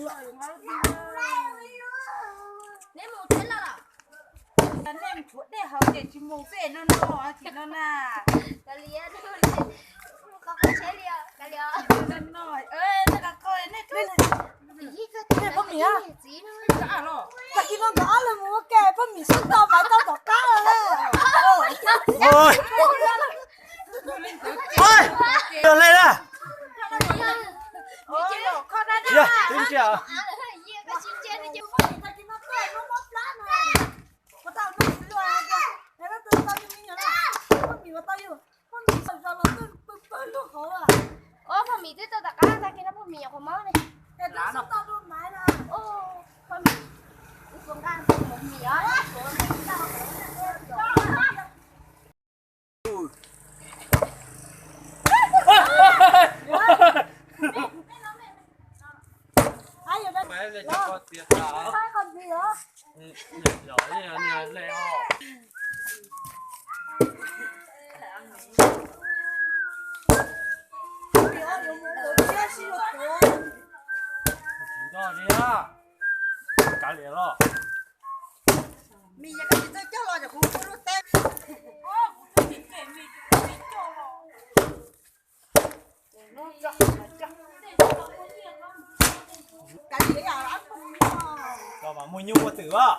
Neb mus teb laj los? Nej tshuav dej haus ces tsis mus pem no no, tsis no na. Kav liam, mus qhov qhov tsheb li os, kav liam. Nej poj Mim, tag kis no nkawd ob leeg mus ua ke, poj Mim sab tau mas tau tom qab lawm na. Hle na. Twb ntsia. Ua poj Mim twb tau tom qab, tag kis no poj Mim nyuam qhuav mob ne. Poj Mim, poj Mim os. Kav liam los. Kav liam, mas muaj nyuj muaj twm as.